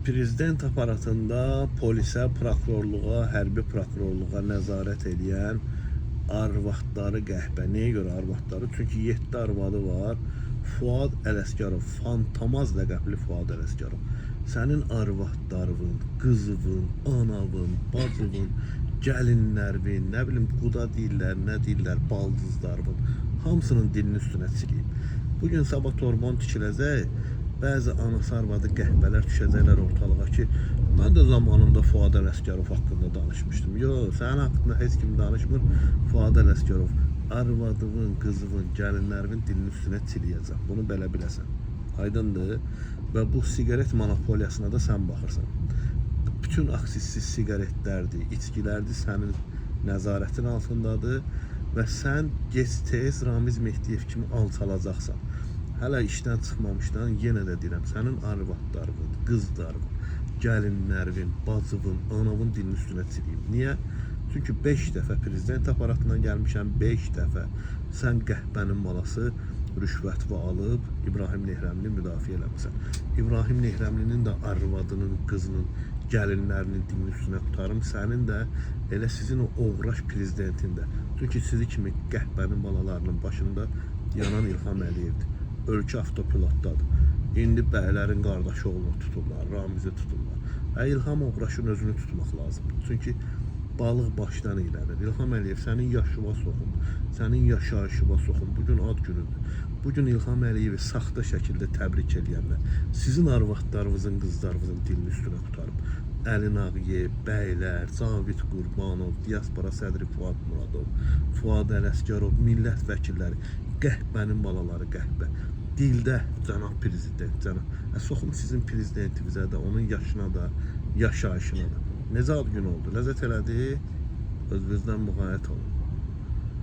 Prezident aparatında polisə, prokurorluğa, hərbi prokurorluğa nəzarət eləyən arvadları qəhbə. Nəyə görə arvadları? Çünki 7 arvadı var. Fuad Ələsgərov, Fantomaz ləqəbli Fuad Ələsgərov. Sənin arvadlarının, qızının, anavın, bacının, gəlinlərinin, nə bilim quda deyirlər, nə deyirlər, baldızlarının hamısının dilinin üstünə çiliyib. Bu gün sabah torbon tikiləcək. Bəzi anası arvadı qəhbələr düşəcəklər ortalığa ki, mən də zamanında Fuad Ələsgərov haqqında danışmışdım. Yox, sənin haqqında heç kim danışmır. Fuad Ələsgərov arvadının, qızının, gəlinlərinin dilinin üstünə çiliyəcək. Bunu belə biləsən. Aydındır? Və bu siqaret monopoliyasına da sən baxırsan. Bütün aksizsiz siqaretlərdir, içkilərdir sənin nəzarətin altındadır və sən gec-tez Ramiz Mehdiyev kimi alçalacaqsan. Hələ işdən çıxmamışdan yenə də deyirəm, sənin arvadlarının, qızlarının, gəlinlərinin, bacının, anavın dilinin üstünə çiliyim. Niyə? Çünki 5 dəfə prezident aparatından gəlmişəm, 5 dəfə sən qəhbənin balası rüşvət və alıb İbrahim Nehrəmlini müdafiə eləmisən. İbrahim Nehrəmlinin də arvadının, qızının, gəlinlərinin dilinin üstünə qutarım. Sənin də elə sizin o oğraş prezidentin də. Çünki sizi kimi qəhbənin balalarının başında yanan İlham Əliyevdir. Ölkə avtopilotdadır. İndi bəylərin qardaşı oğlunu tuturlar, Ramizi tuturlar. İlham Oğraşın özünü tutmaq lazımdır. Çünki balıq başdan iylənir. İlham Əliyev sənin yaşına soxum, sənin yaşayışına soxum. Bu gün ad günüdür. Bu gün İlham Əliyevi saxta şəkildə təbrik eləyənlər, sizin arvadlarınızın, qızlarınızın dilini üstünə qutarıb. Əli Nağıyev, bəylər, Cavid Qurbanov, diaspora sədri Fuad Muradov, Fuad Ələsgərov, millət vəkilləri, qəhbənin balaları qəhbə. Dildə cənab prezident, cənab. Soxum sizin prezidentinizə də, onun yaşına da, yaşayışına da. Necə ad gün oldu? Ləzzət elədi? Öz-özünə müğayət olun.